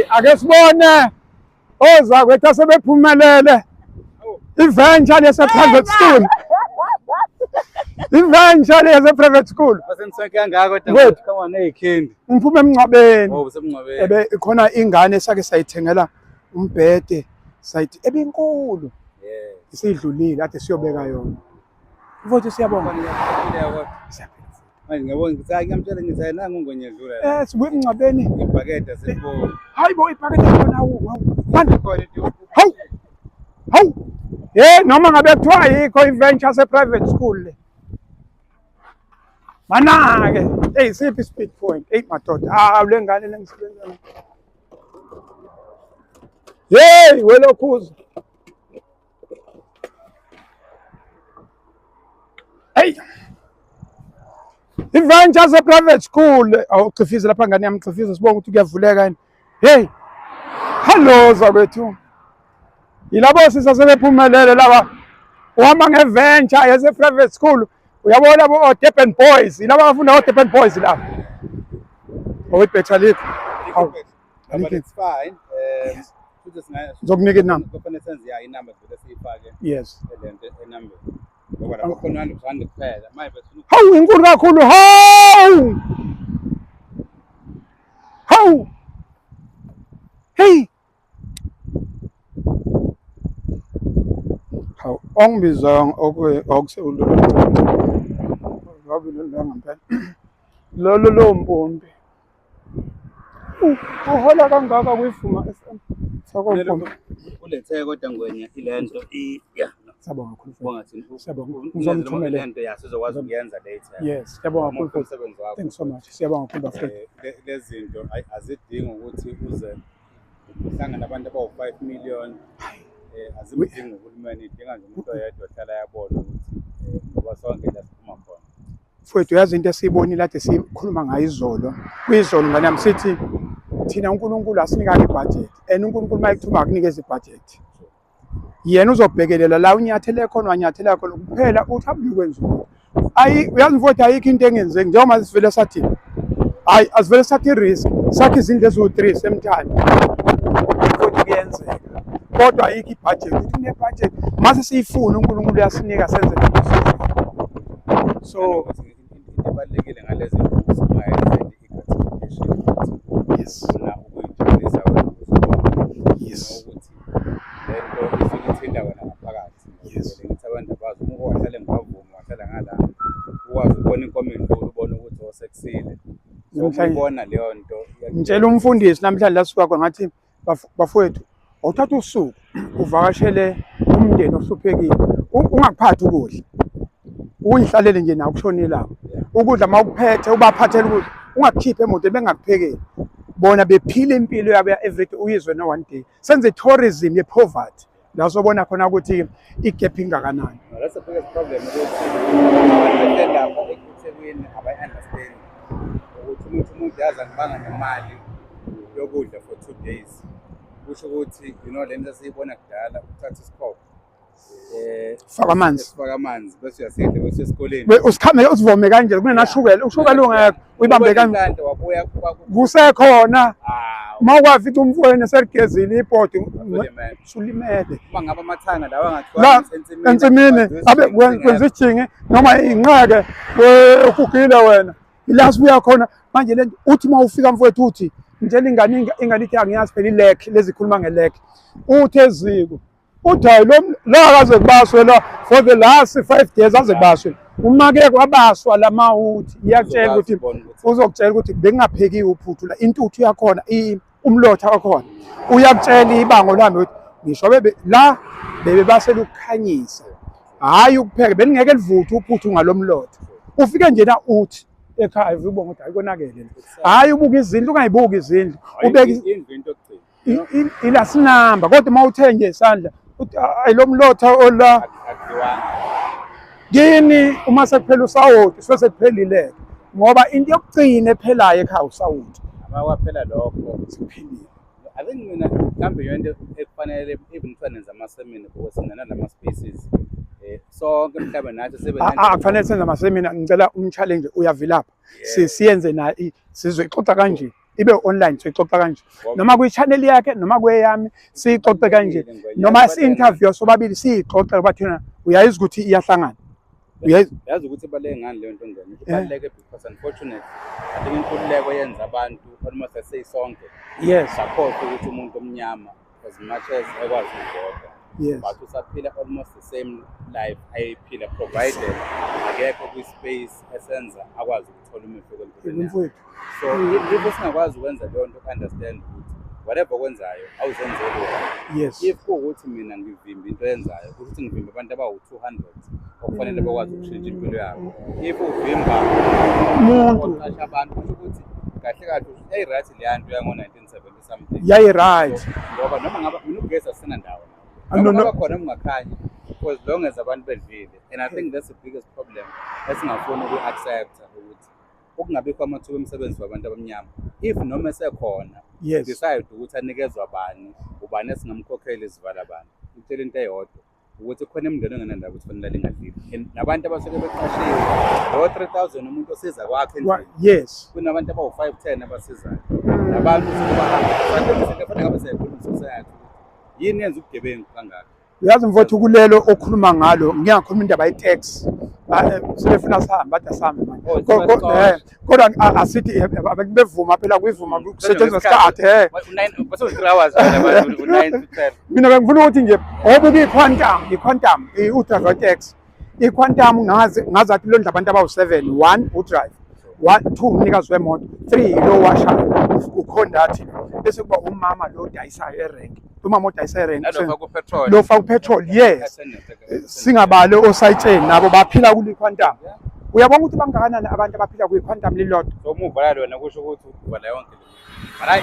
Hey, ake sibone ozakwethu asebephumelele i-venture lese private school. I-venture lese private school. Basenisonke kangaka kodwa Wethu. come on eyikhindi. Ngiphume emngcwabeni. Oh, usemngcwabeni. Ebe khona ingane esake sayithengela umbhede sayithi ebinkulu Yes. isidlulile ade siyobeka yona. Mfowethu siyabonga. Khona iyaphila kodwa. Siyaphila. Manje ngiyabona ngithi hayi ngiyamtshela ngithi hayi nangu ngonyedlula la. Sibuye emngcwabeni. Ibhakede selibona. Hayi bo, ibhakede khona, hawu hawu. Manje Khona into. Hawu! Hawu! Hey, noma ngabe kuthiwa ayikho i-venture se-private school le. Mana-ke, eyi siphi i-speed point? Eyi madoda, hawu le ngane le ngisebenza nayo. Hey, welokhuza. Hey! I-venture se-private school. Awuchifize lapha ngane yami, chifize sibonge ukuthi kuyavuleka yini. Hey! Hello zakwethu. Yilabo sisa sebephumelele laba. Uhamba nge-venture yase-private school. Uyabona labo o-Durban Boys. Yilaba abafunda o-Durban Boys laba. Oh, ibhetha alikho. Hawu. But Alikho. it's fine. Futhi singa Ngizokunika inamba. Kufanele senze ya inamba vele siyifake Yes. lento enambeni. Ngoba lapho khona 100 rand kuphela. Manje bese Hawu, inkulu kakhulu. Hawu! Hawu! Hey! Hawu, ongibiza okwe okusewulolo. Ngabe lo ngempela. Lolo lo mpompi. Uhola kangaka kwiVuma FM. Sako mpompi. Ulethe kodwa ngwenya ilento i yeah. Siyabonga kakhulu. Bonga thina. Siyabonga. Ngizomthumela. Lento ya sizokwazi ukuyenza later. Yes, siyabonga Muhle kakhulu. umsebenzi wakho. Thanks so much. Siyabonga kakhulu bafethu. Lezi zinto azidingi ukuthi uze uhlangane nabantu abawu-5 million, azimdingi uhulumeni, idinga nje umuntu oyedwa ohlala yabona ukuthi ngoba sonke la siphuma khona. Mfowethu, uyazi into esiyibonile ade sikhuluma ngayo izolo, kuyizolo ngane yami, sithi thina uNkulunkulu asinikanga ibudget, and uNkulunkulu uma ekuthuma akunikeza ibudget, yena uzobhekelela la unyathele khona, wanyathela khona kuphela, uthi abuye ukwenza ukuthi ayi. Uyazi mfowethu, ayikho into engenzeki njengoba sivele sathi hayi, asivele sathi i-risk sakhe izindlu eziwu-3 same time. Mfowethu, kuyenzeka, kodwa ayikho ibudget ukuthi une-budget. Mase siyifuna, uNkulunkulu uyasinika senze so. Nanokuthi into ebalulekile ngalezi zinto ukuthi ungayenzeli i-gratification, ukuthi ufuna ukuyijabulisa wena ukuze ubone ukuthi lento isuke ithinta wena ngaphakathi. Vele ngithi abantu abazi uma uke wahlala eNgwavuma, wahlala ngala, ukwazi ukubona inkomo indlula, ubone ukuthi osekusile, so ukuyibona leyo nto. Ngitshela umfundisi namhlanje la suka khona, ngathi bafowethu, awuthatha usuku uvakashele umndeni ohluphekile, ungakuphathi ukudla, uyihlalele nje nawo kushona ilanga. Ukudla uma ukuphethe, ubaphathele ukudla, ungakukhiphi emotweni, bengakuphekeli, bona bephila impilo yabo ya-everyday, uyizwe no one day senze tourism ye-poverty la sobona khona ukuthi i-gap ingakanani. No, that's the biggest problem, ukuthi abantu behleli lapha eThekwini abayi-understand ukuthi umuntu yazi angibanga nemali yokudla for 2 days. Kusho ukuthi le nto esiyibona kudala, ukuthatha isikhopho Faka amanzi. Sifaka amanzi bese uyasidla bese uya esikoleni. Usikhamele usivome kanje kunenashukela, ushukela ungekho, uyibambe kanje. Inhlanhla wabuya Kusekhona. Ah, uma ukwafica umfowenu eseligezile ibhodi, ulimele. Usulimele. Uma ngabe amathanga lawa la angathiwa ensimini abe kwenza ijingi noma inqeke, ugugile wena, ila sibuya khona manje. Lento uthi uma ufika mfowethu, uthi ngitshela ingane, ingane ithi angiyazi phela ilek lezi khuluma ngelek, uthi eziko, uthi hayi, lo lo akaze kubaswe la for the last 5 days, aze kubaswe uma ke kwabaswa la mawuthi iyakutshela ukuthi uzokutshela ukuthi bekungaphekiwe uphuthu la, intuthu yakhona, umlotha wakhona uyakutshela ibango lami ukuthi ngisho bebe la bebebasela ukukhanyisa, hhayi ukupheka, belingeke livuthe uphuthu ngalomlotha. Ufike njena uthi ekhaya ubonga ukuthi hayi, konakele la, hhayi ubuka izindlu, ungayibuki izindlu, ubeke Indlu into yokugcina. Ila sinamba, kodwa uma uthe nje isandla uthi ayi, lo mlotha ola Akudliwanga. Kini uma sekuphela usawoti, suke sekuphelile, ngoba into yokugcina ephelayo ekhaya usawoti. Ama kwaphela lokho. Sekuphelile. I think mina mhlawumbe iyo nto ekufanele even kuthiwa nenza amasemina because sinanalama spaces sonke mhlawumbe nathi sibe Akufanele senze amasemina. Ngicela um-challenge, uyavilapha. Siyenze naye, sizoyixoxa kanje. Ibe online, soyixoxa kanje, noma kwi-channel yakhe noma kweyami, siyixoxe kanje, noma si-interview sobabili, siyixoxe, ngoba thina uyayizwa ukuthi iyahlangana. Yazi ukuthi ibaluleke ngani leyo nto, ngene? Ibaluleke because unfortunately I think inkululeko yenza abantu almost eseyisonke sakhohlwa ukuthi umuntu omnyama, as much as ekwazi ukuvota, but usaphila almost the same life ayeyiphila, provided akekho kwi-space esenza akwazi ukuthola umehluko empilweni yakhe. Mfowethu. So if singakwazi ukwenza leyo nto, understand ukuthi whatever okwenzayo awuzenzeli wena. If kuwukuthi mina ngivimba into yenzayo, kusho ukuthi ngivimba abantu abawu-200 okufanele bakwazi ukushintsha impilo yabo. If uvimba umuntu oqasha abantu, kusho ukuthi kahle kahle yayi-right leya nto yango-1970 something. Yayi-right. So, ngoba noma ngaba mina ugesi asinandawo, Ah, no, noma no. ngaba khona ungakhanyi, for as long as abantu bedlile. And I think that's the biggest problem esingafuni ukuyi-accepta, ukuthi ukungabikho amathuba emisebenzi wabantu abamnyama, if noma esekhona, decide ukuthi anikezwa bani, ubani esingamkhokheli, sivala bani. Ngitshela into eyodwa, ukuthi khona imindeni engenandaba ukuthi fanele lingadlile, and nabantu abasuke beqashiwe lo 3000, umuntu osiza kwakhe endlini, kunabantu abawu-5 10 abasizayo, nabantu suke bahamba. So I think izinto efanele ngabe siyayikhuluma society, ukuthi yini yenza ubugebengu kangaka. Uyazi mfowethu, kulelo okhuluma ngalo, ngiyakhuluma indaba ye-tax. Sebefuna sihambe, bathi asihambe manje. Oh, sebasixosha. Kodwa asithi bevuma phela kuyivuma kusetshenziswa isikhathi. 3 hours u-9 to 10. Mina bengifuna ukuthi nje obuka i-Quantum, u-driver taxi, i-Quantum ngazi athi londla abantu abawu-7: one udriver, one, two umnikazi wemoto, three lo washayo ukhondathi, bese kuba umama lo odayisayo erenki, umama odayisa erenki. Nalofaka upetrol. Lo faka upetrol, yes. Singabali osayitsheni, nabo baphila kule Quantum. Uyabona ukuthi bangakanani abantu abaphila kwi-Quantum lilodwa. So uma uvala lona, kusho ukuthi uvala yonke le. Hayi.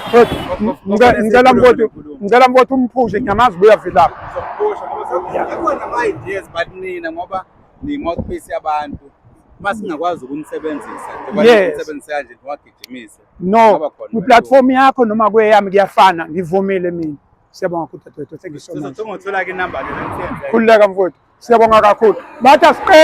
Ngicela mfowethu umphushe, ngiyamazi buya vilapha. Sizokuphusha ngoba ikhona ama-ideas, but nina ngoba niyi-mouthpiece yabantu, uma singakwazi ukunisebenzisa njengoba nisebenzisa kanje, niwagijimise. No. Kungaba khona. Kwi-platform yakho noma kweyami kuyafana, ngivumile mina. Siyabonga kakhulu dadewethu, thank you so much. Sizothola-ke inamba-ke leniyenze. Khululeka mfowethu, siyabonga kakhulu, bathi asiqede.